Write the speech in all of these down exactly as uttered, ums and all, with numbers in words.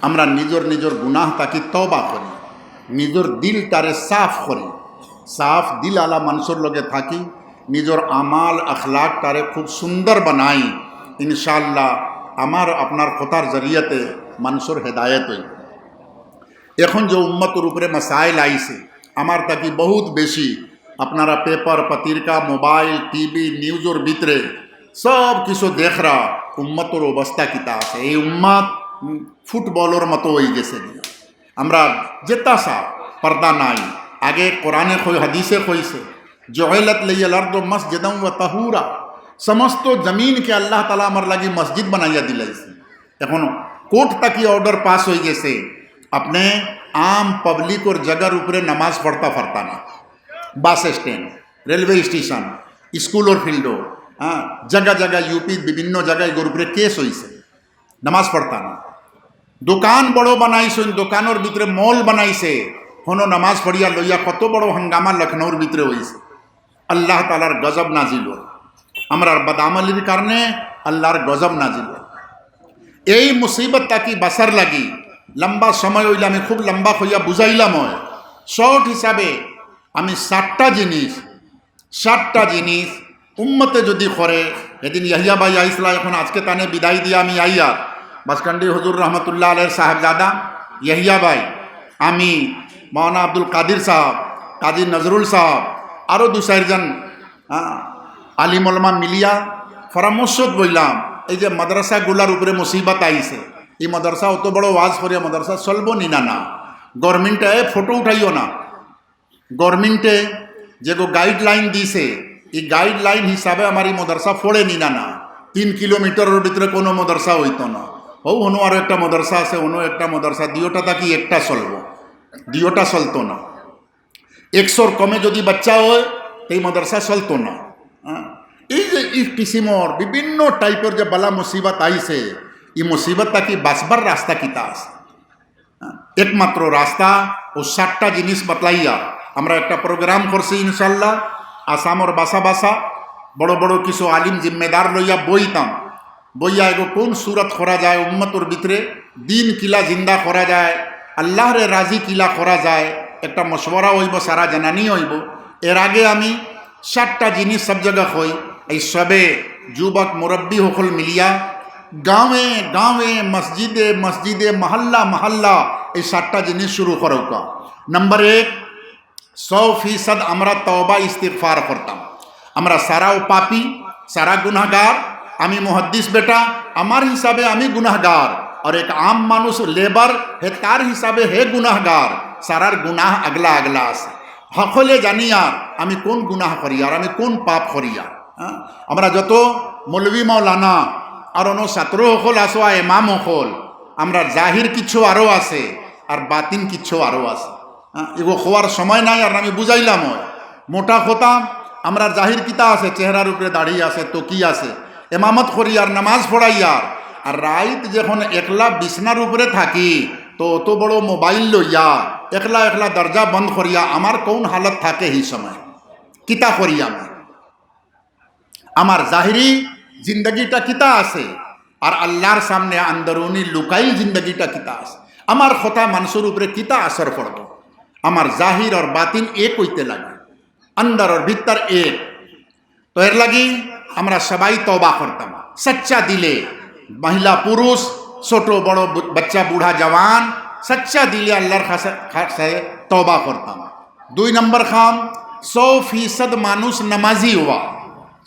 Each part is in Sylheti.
আমরা নিজর নিজর গুনাহ থাকি তওবা করি, নিজর দিলটারে সাফ করি, সাফ দিল আলা মানুষর লগে থাকি, নিজর আমাল আখলাকটারে খুব সুন্দর বানাই, ইনশাআল্লাহ আমার আপনার কথার জরিয়াতে মানুষর হেদায়েত অইব। এখন যে উম্মতর উপরে মাসাইল আইছে, আমার থাকি বহুত বেশি, আপনারা পেপার, পত্রিকা, মোবাইল, টিভি, নিউজর ভিতরে সব কিছু দেখরা উম্মতর অবস্থা কিতা আছে। এই উম্মত, উম, ফুটবলর মতো অই গেছে। আমরা যেতা চা পর্দা নাই। আগে কোরআনে কই, হাদিসে কইছে, "জুইলাত লিয়াল আরদু মাসজিদান ওয়া তাহুরা।" সমস্ত জমিনকে আল্লাহ তাআলা আমার লাগি মসজিদ বানাইয়া দিলাইছে। এখন কোর্ট থাকি অর্ডার পাস অই গেছে, আপনে আম পাবলিকর জাগার উপরে নামাজ পড়তা পারতা না। বাস স্ট্যান্ড, রেলওয়ে স্টেশন, স্কুলর ফিল্ডো, হ্যাঁ, জাগা জাগা ইউপি বিভিন্ন জাগায় এগুর উপরে কেস অইছে, নামাজ পড়তা না। দোকান বড় বানাইছইন, দোকানর ভিতরে মল বানাইছে, হনো নামাজ পড়িয়া লইয়া কত বড় হাঙ্গামা লখনৌর ভিতরে অইছে। আল্লাহ তাআলার গজব নাজিল অয়, আমরার বদামলির কারণে আল্লাহর গজব নাজিল অয়। এই মুসিবত থাকি বাঁচার লাগি লম্বা সময় অইলে আমি খুব লম্বা কইয়া বুঝাইলাম অয়। শর্ট হিসাবে আমি সাতটা জিনিস, সাতটা জিনিস উম্মতে যদি করে, এদিন ইয়াহিয়া ভাই আইসলা, এখন আজকে তানে বিদায় দিয়া আমি আইয়ার, বাসকান্ডি হুজুর রহমতুল্লাহ আলাইহির সাহেবজাদা ইয়াহিয়া ভাই, আমি, মাওলানা আব্দুল কাদির সাহেব, কাজী নজরুল সাহেব, আরও দু চাইরজন, হ্যাঁ, আলিম ওলামা মিলিয়া পরামর্শত বইলাম, এই যে মাদ্রাসাগুলার উপরে মুসিবত আইছে, এই মাদ্রাসা অত বড় ওয়াজ করিয়া মাদ্রাসা চলবো নি না? না, গভর্নমেন্টে ফটো উঠাইও না। গভর্নমেন্টে যেগু গাইডলাইন দিছে, এই গাইডলাইন হিসাবে আমার এই মাদ্রাসা পড়ে নি না? না, তিন কিলোমিটারর ভিতরে কোনো মাদ্রাসা অইতো না। হউ, হনো আরো একটা মাদ্রাসা আছে, হনো একটা মাদ্রাসা, দুইওটা থাকি একটা চলবো, দুইওটা চলতো না। একশোর কমে যদি বাচ্চা অয়, তে এই মাদ্রাসা চলতো না। হ্যাঁ? এই যে এই কিসিমর বিভিন্ন টাইপর যে বালা মুসিবত আইছে, এই মুসিবত থাকি বাঁচবার রাস্তা কিতা আছে? একমাত্র রাস্তা অউ সাতটা জিনিস বাতলাইয়া আমরা একটা প্রোগ্রাম করছি ইনশাআল্লাহ। আসামর বাসা বাসা বড় বড় কিছু আলিম জিম্মেদার লইয়া বইতাম, বইয়া এগু কোন সুরত করা যায় উম্মতর ভিতরে, দিন কিলা জিন্দা করা যায়, আল্লাহরে রাজি কিলা করা যায়, একটা মশওয়ারা অইবো, সারা জানানি অইবো। এর আগে আমি সাতটা জিনিস সব জাগা কই, এই সবে যুবক মুরব্বি হকল মিলিয়া গাঁওয়ে গাঁওয়ে, মসজিদে মসজিদে, মহল্লা মহল্লা এই সাতটা জিনিস শুরু করউক্কা। নাম্বার এক, সৌ ফিসদ আমরা তওবা ইস্তিগফার করতাম। আমরা সারাও পাপী, সারা গুনাহগার। আমি মুহাদ্দিস বেটা, আমার হিসাবে আমি গুনাহগার, আর এক আম মানুষ লেবার, হে তার হিসাবে হে গুনাহগার। সারার গুনাহ আগলা আগলা আছে। হকলে জানিয়ার আমি কোন গুনাহ করিয়ার, আমি কোন পাপ করিয়ার। হ্যাঁ? আমরা যত মৌলভী মাওলানা আর অন্য ছাত্র হকল আছো আর ইমাম হকল, আমরা জাহির কিছু আরো আছে আর বাতিন কিছু আরো আছে। হ্যাঁ? এগু কওয়ার সময় নাই আর আমি বুঝাইলাম অয়। মোটা কথা, আমরা জাহির কিতা আছে, চেহারার উপরে দাড়ি আছে, টুপি আছে, ইমামত করিয়ার, নামাজ পড়াইয়ার, আর রাইত যখন একলা বিছনার উপরে থাকি, তো অত বড় মোবাইল লইয়া একলা একলা দরজা বন্ধ করিয়া আমার কোন হালত থাকে সেই সময়? কিতা করি আমি? আমার জাহিরি জিন্দগিটা কিতা আছে, আর আল্লাহর সামনে আন্দরুনি লুকাইল জিন্দগিটা কিতা আছে? আমার কথা মানুষর উপরে কিতা আসর পড়বো? আমার জাহির আর বাতিন এক অইতে লাগে, আন্দার আর ভিতর এক। তো এর লাগি আমরা সবাই তওবা করতাম সচ্চা দিলে, মহিলা পুরুষ, ছোট বড়, বু-, বাচ্চা বুড়া জওয়ান, সচ্চা দিলে আল্লাহর কাছে, কাছে তওবা করতাম। দুই নম্বর কাম, সৌ ফিসদ মানুষ নামাজি হওয়া।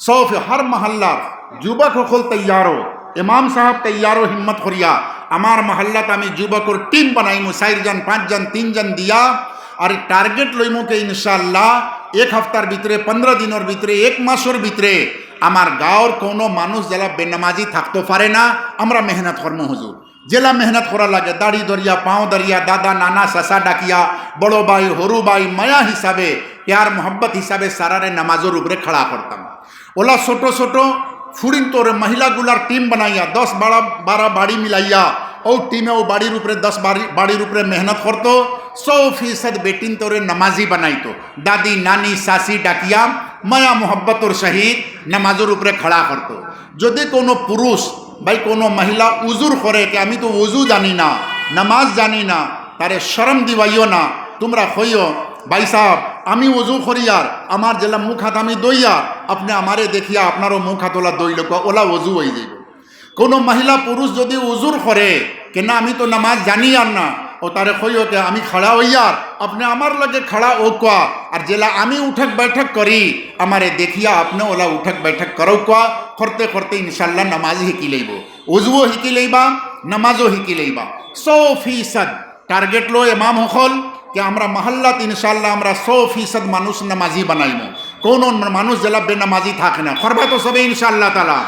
সৌ ফি-, হর মহল্লার যুবক হকল তৈয়ারো, ইমাম সাহেব তৈয়ারো হিম্মত করিয়া, আমার মহল্লাত আমি যুবকর টিম বানাইমু, চাইরজন, পাঁচজন, তিনজন দিয়া, আর টার্গেট লইমু কে ইনশাআল্লাহ এক হাপ্তার ভিতরে, পনেরো দিনর ভিতরে, এক মাসর ভিতরে আমার গাঁওর কোনো মানুষ যেলা বেনামাজি থাকতো পারে না, আমরা মেহনত করমু হুজুর। যেলা মেহনত করা লাগে, দাড়ি ধরিয়া, পাও ধরিয়া, দাদা, নানা, চাচা ডাকিয়া, বড় ভাই, হরু ভাই, মায়া হিসাবে, প্যার মোহব্বত হিসাবে সারারে নামাজর উপরে খাড়া করতাম। ওলা ছোট ছোট ফুড়িন্তরে মহিলাগুলার টিম বানাইয়া, দশ বারো, বারো বাড়ি মিলাইয়া, ও টিমে ও বাড়ির উপরে, দশ বাড়ি, বাড়ির উপরে মেহনত করতো, সৌ ফিসদ বেটিন্তরে নামাজি বানাইতো। দাদি, নানি, চাচি ডাকিয়া মায়া মোহব্বতর সহিত নামাজর উপরে খাড়া করতো। যদি কোনো পুরুষ বা কোনো মহিলা উজুর করে কি আমি তো উজু জানি না, নামাজ জানি না, তারে শরম দিবাইও না। তুমরা কইও, "ভাই সাহেব, আমি অজু করিয়ার, আমার যেলা মুখ হাত আমি ধইয়ার, আপনে আমারে দেখিয়া আপনারও মুখ হাত ওলা ধইলউক্কা, ওলা অজু অইযাইবো।" কুনু মহিলা পুরুষ যুদি উজুর করে, "কে না, আমি তো নামাজ জানিয়ার না", অউ তারে কইও কে, "আমি খাড়া অইয়ার, আপনে আমার লগে খাড়া অউক্কা, আর যেলা আমি উঠক বৈঠক করি, আমারে দেখিয়া আপনে ওলা উঠক বৈঠক করউক্কা।" করতে করতে ইনশাআল্লাহ নামাজ হিকি লইবো, অজুও হিকি লইবা, নামাজও হিকি লইবা। সৌ ফিসদ টার্গেট লো ইমাম হকল, কে আমরা মহল্লাত ইনশাআল্লাহ আমরা সৌ ফিসদ মানুষ নামাজি বানাইমু। কুনু মানুষ যেলা বেনামাজি থাকে না, করবা তো সবে ইনশাআল্লাহ তাআলা।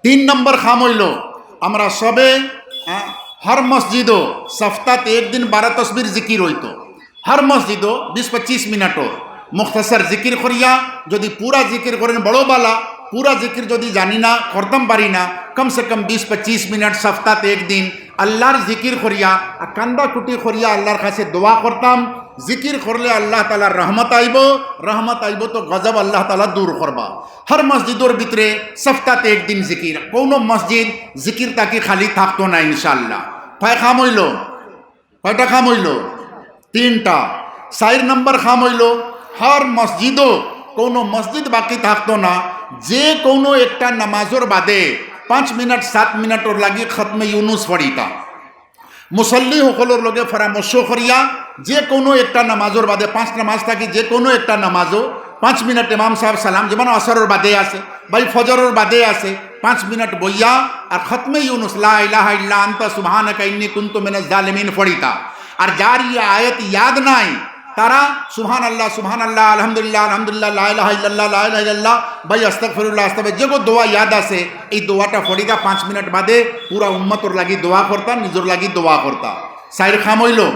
তিন নম্বর কাম অইলো, আমরা সবে, হ্যাঁ, হর মসজিদো সপ্তাত এক দিন বারো তসবির জিকির অইতো। হর মসজিদো বিশ পঁচিশ মিনিটর মুখতাসর জিকির করিয়া, যুদি পুরা জিকির করেন বড় বালা, পুরা জিকির যুদি জানি না, করতাম পারি না, কমসে কম বিশ পঁচিশ মিনিট সপ্তাত এক দিন আল্লাহর জিকির করিয়া, আর কান্দাকুটি করিয়া আল্লাহর কাছে দোয়া করতাম। জিকির করলে আল্লাহ তাআলার রহমত আইবো, রহমত আইবো তো গজব আল্লাহ তাআলা দূর করবা। হর মসজিদর ভিতরে সপ্তাতে এক দিন জিকির, কুনু মসজিদ জিকির থাকি খালি থাকতো না ইনশাআল্লাহ। কয় কাম অইলো? কয়টা কাম অইলো? তিনটা। চাইর নম্বর কাম অইলো, হর মসজিদো, কুনু মসজিদ বাকি থাকতো না, যে কুনু একটা নামাজর বাদে পাঁচ মিনিট, সাত মিনিটর লাগি খতমে ইউনুস পড়িতা। মুসল্লি হকলর লগে পরামর্শ করিয়া যে কুনু একটা নামাজর বাদে, পাঁচ নামাজ থাকি যে কুনু একটা নামাজো পাঁচ মিনিট ইমাম সাহেব সালাম, যেমন আসরর বাদে আছে, বাই ফজরর বাদে আছে, পাঁচ মিনিট বইয়া আর খতমে ইউনুস, লা ইলাহা ইল্লা আনতা সুবহানাকা ইন্নী কুনতু মিনাজ জালিমিন পড়িতা। আর যার ই আয়াত ইয়াদ নাই, তারা সুবহানাল্লাহ, সুবহানাল্লাহ, আলহামদুলিল্লাহ, আলহামদুলিল্লাহ, লা ইলাহা ইল্লাল্লাহ, লা ইলাহা ইল্লাল্লাহ, বাই আস্তাগফিরুল্লাহ, আস্তাগফির-, যেগো দোয়া ইয়াদ আছে, এই দোয়াটা পড়িতা পাঁচ মিনিট বাদে পুরা উম্মতর লাগি দোয়া করতা, নিজর লাগি দোয়া করতা। চাইর কাম অইলো।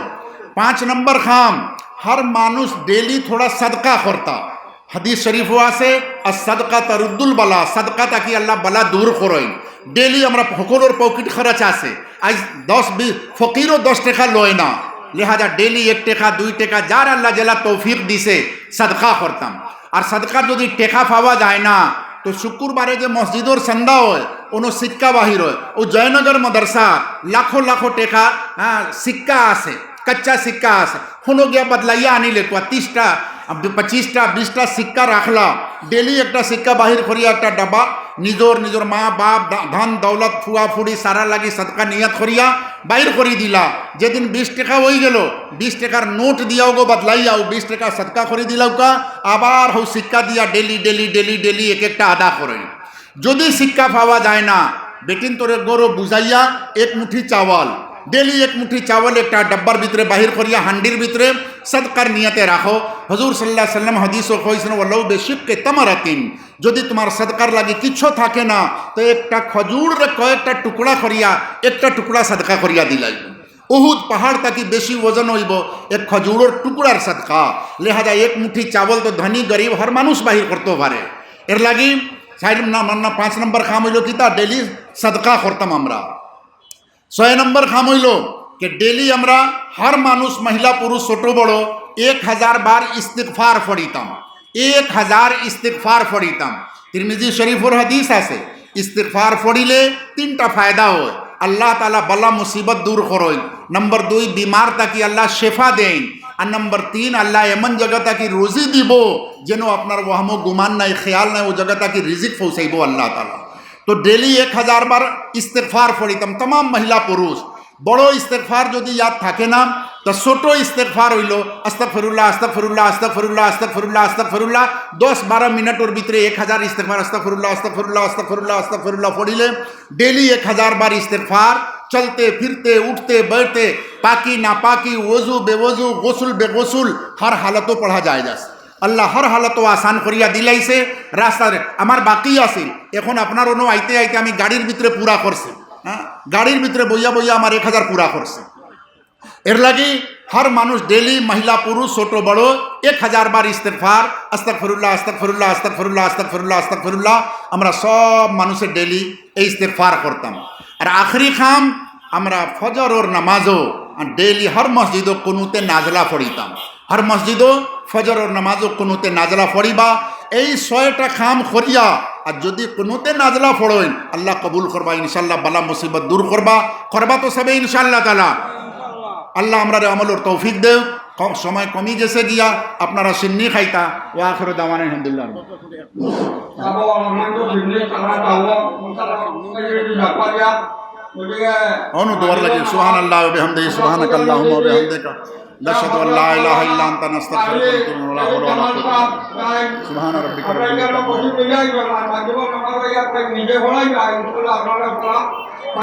পাঁচ নম্বর কাম, হর মানুষ ডেইলি থুড়া সদকা করতা। হাদিস শরিফো আছে, "আস-সাদকা তারুদ্দুল বালা", সদকা থাকি আল্লাহ বালা দূর করইন। ডেইলি আমরা হকলর পকেট খরচ আছে, আইজ দশ বিশ, ফকিরও দশ টেকা লয় না, লেহাজা ডেইলি এক টেকা, দুই টেকা, যার আল্লাহ যেলা তৌফিক দিছে, সদকা করতাম। আর সদকার যুদি টেকা পাওয়া যায় না, তো শুক্রবারে যে মসজিদর চান্দা অয়, অনো সিক্কা বাহির অয়, অউ জয়নগর মাদ্রাসা লাখো লাখো টেকা, হ্যাঁ, সিক্কা আছে, কাঁচা সিক্কা আছে, কুনু গিয়া বদলাইয়া আনিলে কুয়া তিশটা, পঁচিশটা, বিশটা সিক্কা রাখলা, ডেইলি একটা সিক্কা বাহির করিয়া একটা ডাব্বা, নিজর, নিজর মা, বাপ, ধা-, ধন, দৌলত, ফুয়া, ফুড়ি, সারার লাগি সদকা নিয়ত করিয়া বাহির করি দিলা। যেদিন বিশ টেকা অইগেলো, বিশ টেকার নোট দিয়াও গো বদলাইয়া অউ বিশ টেকা সদকা করি দিলাউক্কা, আবার হউ সিক্কা দিয়া ডেইলি, ডেইলি, ডেইলি, ডেইলি এক একটা আদা করইন। যুদি সিক্কা পাওয়া যায় না, বেটিন্তরে ঘরো বুঝাইয়া এক মুঠি চাওয়াল, ডেইলি এক মুঠি চাওয়াল একটা ডাব্বার ভিতরে বাহির করিয়া হান্ডির ভিতরে সদকার নিয়তে রাখো। হুজুর সাল্লাল্লাহু আলাইহি ওয়াসাল্লাম হাদিসো কইছইন, "ওয়ালাউ বিশিক্কি তামরাতিন", যুদি তুমার সদকার লাগি কিচ্ছু থাকে না, তো একটা খজুররে কয়েকটা টুকরা করিয়া, একটা টুকরা সদকা করিয়া দিলাইও। উহুদ পাহাড় থাকি বেশি ওজন অইবো এক খজুরর টুকরার সদকা। লেহাজা এক মুঠি চাওয়াল তো ধনী গরিব হর মানুষ বাহির করতো পারে। এর লাগি চাইর না-, না, না, পাঁচ নম্বর কাম অইলো কিতা? ডেইলি সদকা করতাম আমরা। ছয় নম্বর কাম অইলো যে ডেইলি আমরা হর মানুষ, মহিলা, পুরুষ, ছোট বড় এক হাজার বার ইস্তিগফার পড়িতাম, এক হাজার ইস্তিগফার পড়িতাম। তিরমিজি শরিফর হাদিস আছে, ইস্তিগফার পড়িলে তিনটা ফায়দা অয়। আল্লাহ তাআলা বালা মুসিবত দূর করইন। নম্বর দুই, বিমার থাকি আল্লাহ শেফা দেইন। আর নম্বর তিন, আল্লাহ এমন জাগা থাকি রুজি দিবো, যেন আপনার ওয়াহমো গুমান নাই, খেয়াল নাই, অউ জাগা থাকি রিজিক পৌঁছাইবো আল্লাহ তাআলা। তো ডেইলি এক হাজার বার ইস্তিগফার পড়িতাম, তামাম মহিলা পুরুষ। বড় ইস্তেগফার যুদি ইয়াদ থাকে না, তে ছোট ইস্তেগফার অইলো আস্তাগফিরুল্লাহ, আস্তাগফিরুল্লাহ, আস্তাগফিরুল্লাহ, আস্তাগফিরুল্লাহ, আস্তাগফিরুল্লাহ। দশ বারো মিনিটর ভিতরে এক হাজার ইস্তেগফার, আস্তাগফিরুল্লাহ, আস্তাগফিরুল্লাহ, আস্তাগফিরুল্লাহ পড়িলে ডেইলি এক হাজার বার ইস্তেগফার, চলতে ফিরতে, উঠতে বইতে, পাকি না পাকি, ওযু বেওযু, গোসল বেগোসল, হর হালতো পড়া যায় যাচ্ছে। আল্লাহ হর হালতো আসান করিয়া দিলাইছে। রাস্তার আমার বাকি আছিল, এখন আপনার অনো আইতে আইতে আমি গাড়ির ভিতরে পুরা করছি। হ্যাঁ, গাড়ির ভিতরে বইয়া বইয়া আমার এক হাজার পুরা করছে। এর লাগি হর মানুষ ডেইলি, মহিলা পুরুষ ছোট বড়, এক হাজার বার ইস্তেগফার, আস্তাগফিরুল্লাহ, আস্তাগফিরুল্লাহ, আস্তাগফিরুল্লাহ, আস্তাগফিরুল্লাহ, আস্তাগফিরুল্লাহ। আমরা সব মানুষে ডেইলি এই ইস্তেগফার করতাম। আর আখেরি কাম, আমরা ফজরর নামাজো ডেইলি হর মসজিদো কুনুতে নাজলা পড়িতাম, হর মসজিদো ফজরর নামাজো কুনুতে নাজলা পড়িবা। এই ছয়টা কাম করিয়া আর যদি কুনুতে নাজলা পড়ইন, আল্লাহ কবুল করবা ইনশাআল্লাহ, বালা মুসিবত দূর করবা, করবা তো সবে ইনশাআল্লাহ তাআলা। আল্লাহ আমরারে আমলর তৌফিক দেও। ক-, সময় কমি গেছে গিয়া, আপনারা শিন্নি খাইতা। ওয়া আখিরু দাওয়ানা আলহামদুলিল্লাহ। অনু দোয়ার লাগি, সুবহানাল্লাহি ওয়া বিহামদিহি, সুবহানাকাল্লাহুম্মা ওয়া বিহামদিকা, নাশহাদু আল্লা ইলাহা ইল্লা আনতা, নাস্তাগফিরুকা ওয়া নাতুবু ইলাইক, ওয়া লা হাওলা ওয়া লা কুওয়াতা ইল্লা বিল্লাহ। সুবহানা রাব্বিকা রাব্বিল ইজ্জাতি